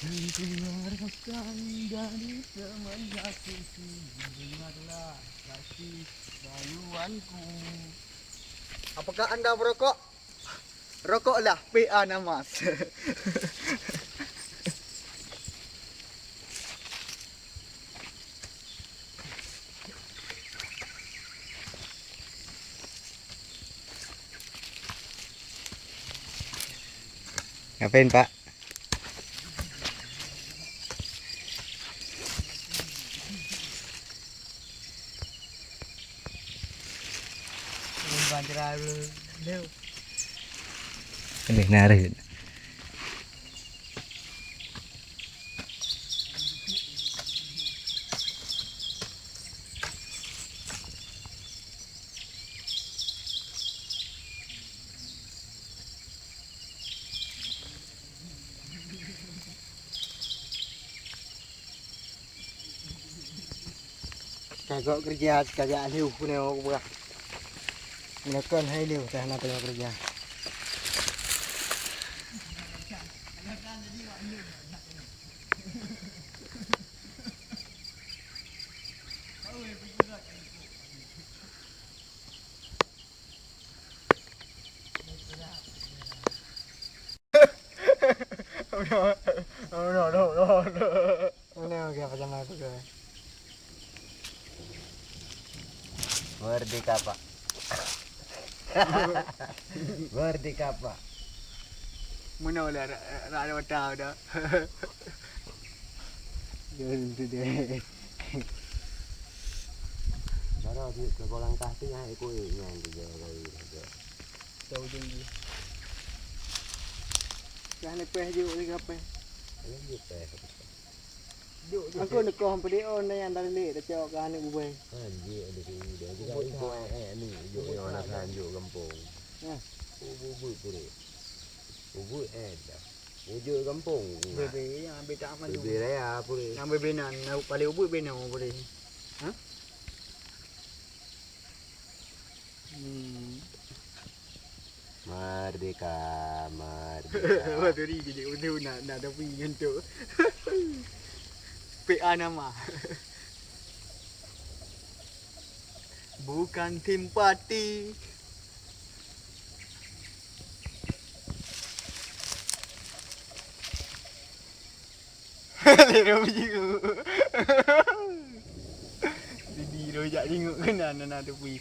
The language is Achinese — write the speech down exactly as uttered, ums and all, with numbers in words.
Keluarkan dari teman hatiku, dengarlah kasih rayuanku. Apakah anda merokok? Rokoklah, P A Namas. Ngapain, Pak? Boleh narik. Kagok keureuja, kagok lheueh keunoe ubak. Meunyoe kon hai lheueh teuh na teuh keureuja. Merdeka, Pak. Merdeka, Pak. Meunoe lah, ra-, ra-, ra-, mata dah. Jangan tu deh. Baru di ke bolang kah tu yang ikut yang tu je, baru dia. Tahu janji. Dah lepas je, boleh apa? Boleh lepas. Aku neukoh peudion nyang dari lé tacok keu aneuk ubé. Anjing ada ke udah juga ibu eh ni juk yang nak sanjuk gampong. Nah, ubu-ubu pulih. Ubu eh dah. Ujung gampong. Bebe yang ambil tak aman tu. Bebe raya pulih. Yang bebe nan, paling ubu beno pulih. Ha? Hmm. Merdeka, merdeka. Baturi gini udah nak nak tapi nyentuh. P A nama. Bukan simpati. Lero jiku. Jadi rojak jinguk kena nana tepi.